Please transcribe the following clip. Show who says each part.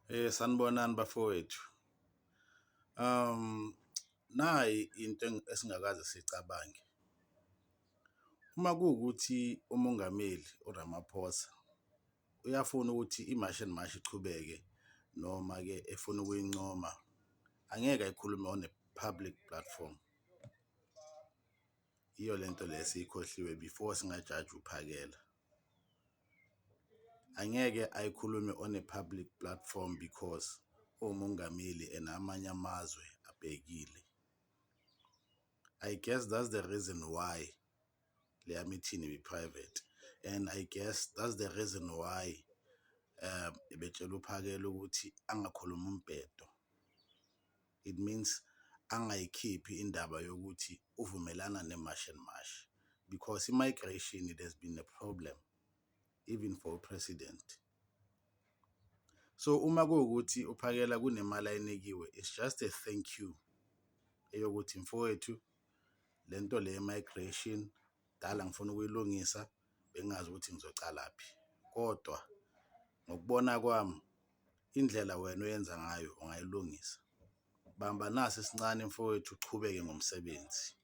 Speaker 1: Sanibonani bafowethu. Nayi into esingakaze siyicabange. Uma kuwukuthi uMongameli uRamaphosa uyafuna ukuthi i-March and March ichubeke noma-ke efuna ukuyincoma, angeke ayikhulume on a public platform. Iyo lento le esiyikhohliwe before singajaji uPhakela. Angeke ayikhulume on a public platform because uwumongameli and amanye amazwe abhekile. I guess that's the reason why leya meeting ibi-private and I guess that's the reason why ebetshela uPhakela ukuthi angakhulumi umbhedo, it means angayikhiphi indaba yokuthi uvumelana ne-March and March because i-migration it has been a problem even for u-president. So uma kuwukuthi uPhakela kunemali ayinikiwe it's just a thank you eyokuthi mfowethu le nto le ye-migration kudala ngifuna ukuyilungisa bengingazi ukuthi ngizocalaphi, kodwa ngokubona kwami indlela wena oyenza ngayo ungayilungisa. Bamba nasi esincane mfowethu uchubeke ngomsebenzi.